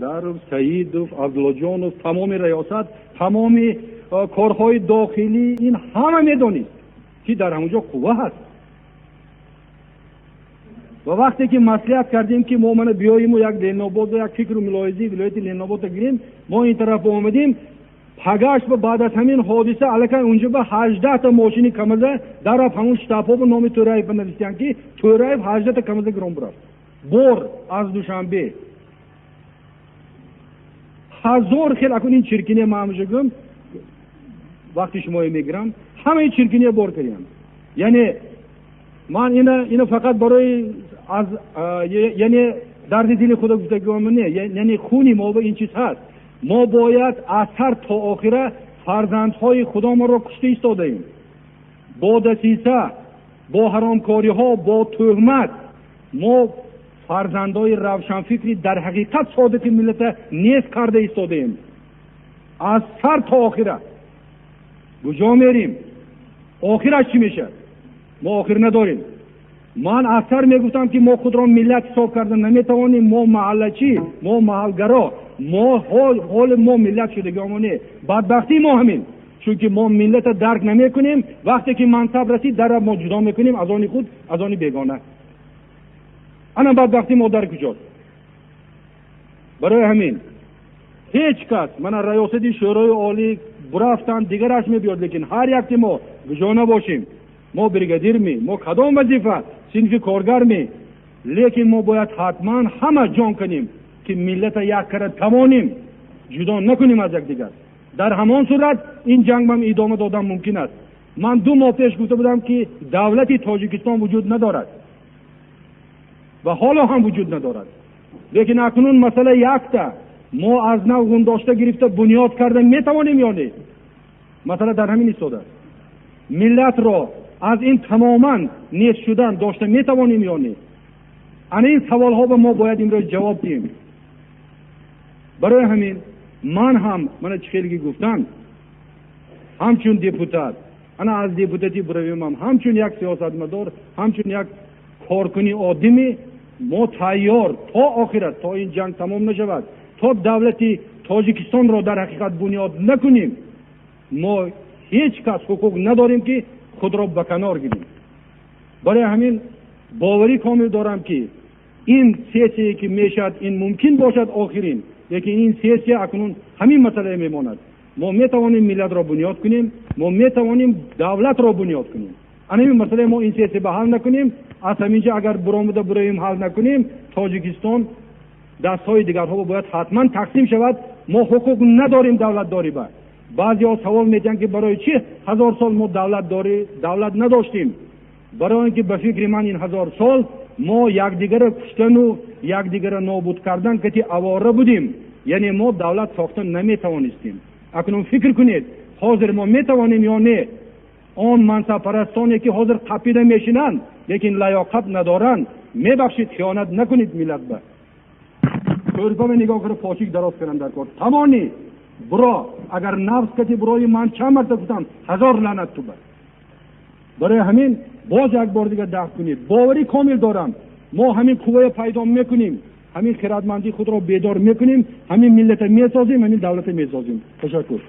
Искандаров, Саидов, Абдуллоҷонов, тамоми раёсат, тамоми корҳои дохилӣ, ин ҳама медонист, ки дар ҳамонҷо қувва ҳаст. Ва вақте ки маслиҳат кардем, ки мо мана биёему як Ленинобод, як фикру мулоҳизаи вилояти Ленинободро гирем, мо ин тараф омадем. Пагаш ба баъд аз ҳамин ҳодиса аллакай унҷо ба 18та мошини камаза дарафт, ҳамун штабҳо ба номи Тӯраев навиштиянд, ки Тӯраев 18та камаза гирон бурафт. Бор аз Душанбе. Ҳазор хел акун ин чиркине ман ҳамеша гӯм, вақти шуморо мегирам, ҳамаи чиркине бор кардем. Яъне ман ина фақат барои аз, яъне дарди дили худо гуфтагиам не, яъне хуни мо ба ин чиз ҳаст. Мо бояд аз сар то охира фарзандҳои худомонро кушта истодаем. Бо дасиса, бо ҳаромкориҳо, бо тӯҳмат мо фарзандҳои равшанфикри дар ҳақиқат содиқи миллата нест карда истодаем. Аз сар то охира. Куҷо мерим? Охираш чӣ мешавад? Мо охир надорем. Ман аз сар мегуфтам, ки мо худро миллат ҳисоб карда наметавонем, мо маҳаллачӣ, мо маҳалгаро, мо ҳоли мо миллат шудагиамон не. Бадбахтии мо ҳамин, чунки мо миллата дарк намекунем. Вақте ки мансаб расид, дарра мо ҷудо мекунем аз они худ, аз они бегона. Ана бадбахтии мо дар куҷост? Барои ҳамин ҳеҷ кас, мана раёсати Шӯрои Олӣ бурафтанд, дигараш мебиёд, лекин ҳар якти мо куҷо набошем, мо бригадирми, мо кадом вазифа, синфи коргарми, лекин мо бояд ҳатман ҳама ҷон кунем, ки миллата як кара тавонем, ҷудо накунем аз якдигар. Дар ҳамон сурат ин ҷанг ҳам идома додан мумкин аст. Ман 2 моҳ пеш гуфта будам, ки давлати Тоҷикистон вуҷуд надорад ва ҳоло ҳам вуҷуд надорад. Лекин акнун масъала якта, мо аз нав ғундошта гирифта бунёд карда метавонем ё не? Масъала дар ҳамин истодааст. Миллатро аз ин тамоман нест шудан дошта метавонем ё не? Ана ин саволҳо ба мо бояд имрӯз ҷавоб диҳем. Барои ҳамин ман ҳам, мана чӣ хеле гуфтам, ҳамчун депутат, ана аз депутатӣ буравем, ҳамчун як сиёсатмадор, ҳамчун як коркуни оддимӣ, мо тайёр то охират, то ин ҷанг тамом нашавад, то давлати Тоҷикистонро дар ҳақиқат бунёд накунем, мо ҳеҷ кас ҳуқуқ надорем, ки худро ба канор гирем. Барои ҳамин боварӣ комил дорам, ки ин сессияе ки мешавад, ин мумкин бошад охирин, лекин ин сессия акнун ҳамин масъалае мемонад. Мо метавонем миллатро бунёд кунем, мо метавонем давлатро бунёд кунем. Ана ин масъалае мо ин сессия ба ҳал накунем, аз ҳаминҷа агар буромада буравем ҳал накунем, Тоҷикистон дастҳои дигарҳо бояд ҳатман тақсим шавад. Мо ҳуқуқ надорем давлатдорӣ ба. Баъзеҳо савол медиҳанд, ки барои чӣ 1000 сол мо давлат надоштем? Барои он ки ба фикри ман ин 1000 сол мо якдигарро куштану якдигарро нобуд кардан кати авора будем. Яъне мо давлат сохта наметавонистем. Акнун фикр кунед, ҳозир мо метавонем ё не? Он мансабпарастоне ки ҳозир қапида мешинанд, лекин лаёқат надоранд, мебахшид, хиёнат накунед миллат ба. Кӯрпама нигоҳ кара, пошик дароз кунанд дар кор. Тамони буро, агар нафс кати бурои ман чанд марта гуфтам, 1000 лаънат ту бар. Барои ҳамин боз як бор дигар дафт кунед. Боварӣ комил дорам, мо ҳамин қуввая пайдо мекунем, ҳамин хирадмандии худро бедор мекунем, ҳамин миллата месозем, ҳамин давлата месозем. Ташаккур.